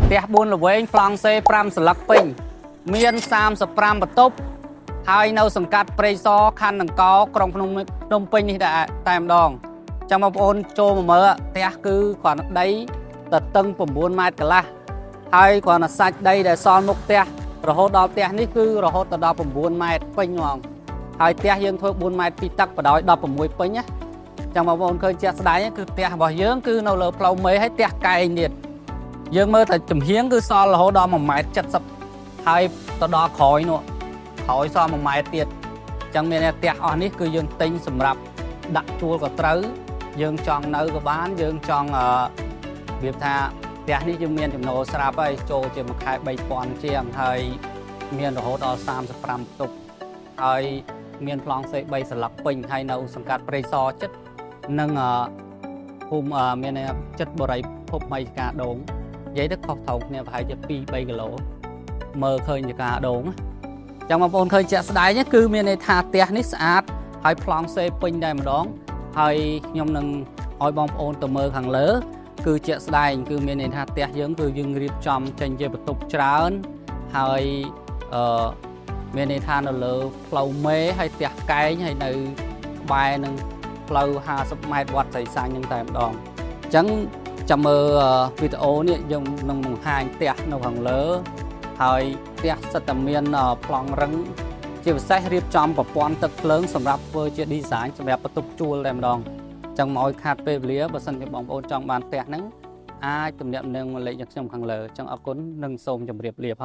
ផ្ទះ4ល្វែងប្លង់សេ5សន្លឹកពេញមាន35បន្ទប់ហើយនៅសង្កាត់ព្រៃសរខណ្ឌដង្កោក្រុងភ្នំភ្នំពេញនេះដែរតែម្ដងចាំបងប្អូនចូលមកមើលផ្ទះគឺគ្រាន់តែដីទទឹង9ម៉ែត្រកន្លះហើយគ្រាន់តែសាច់ដីដែលសល់មុខផ្ទះរហូតដល់ផ្ទះនេះគឺរហូតទៅដល់9ម៉ែត្រពេញហ្មងហើយផ្ទះយើងធ្វើ4ម៉ែត្រ2ទឹកបដោយ16ពេញណាចាំបងប្អូនឃើញជាក់ស្ដែងគឺផ្ទះរបស់យើងគឺនៅលើផ្លូវមេហើយផ្ទះកែងទៀត យើងមើលតែចំហៀងគឺសល់រហូតដល់1ម៉ែត្រ70ហើយទៅដល់ក្រោយនោះក្រោយសល់1ម៉ែត្រទៀតអញ្ចឹងមានន័យផ្ទះអស់នេះគឺយើងទិញសម្រាប់ដាក់ជួលក៏ត្រូវយើងចង់នៅក៏បានយើងចង់អឺរបៀបថាផ្ទះនេះយើងមានចំណូលស្រាប់ហើយចូលជាមួយខែ3000ជាងហើយមានរហូតដល់35បន្ទប់ហើយមានប្លង់សេ3សន្លឹកពេញហើយនៅសង្កាត់ព្រៃសរចិត្តនិងអឺភូមិអឺមានន័យថាចិត្តបរិយភពមីការដូង និយាយទៅខុសត្រូវគ្នាប្រហែលជា2 3គីឡូមើលឃើញជាការដូងចឹងបងប្អូនឃើញជាក់ស្ដែងគឺមានន័យថាផ្ទះនេះស្អាតហើយប្លង់សេពេញតែម្ដងហើយខ្ញុំនឹងឲ្យបងប្អូនទៅមើលខាងលើ គឺជាក់ស្ដែងគឺមានន័យថាផ្ទះយើងគឺយើងរៀបចំចេញជាបន្ទប់ច្រើនហើយអឺមានន័យថានៅលើផ្លូវមេហើយផ្ទះកែងហើយនៅក្បែរនឹងផ្លូវ50ម៉ែត្រវត្តសៃសាញ់នឹងតែម្ដងអញ្ចឹង ចាំមើលវីដេអូនេះយើងនឹងបង្ហាញផ្ទះនៅខាងលើហើយផ្ទះសិតតែមានប្លង់រឹងជាពិសេសរៀបចំប្រព័ន្ធទឹកភ្លើងសម្រាប់ធ្វើជា design សម្រាប់បន្ទប់ជួលតែម្ដងចឹងមកឲ្យខាតពេលវេលាបើសិនជាបងប្អូនចង់បានផ្ទះហ្នឹងអាចទំនាក់ទំនងមកលេខខ្ញុំខាងលើចឹងអរគុណនិងសូមជម្រាបលាផង។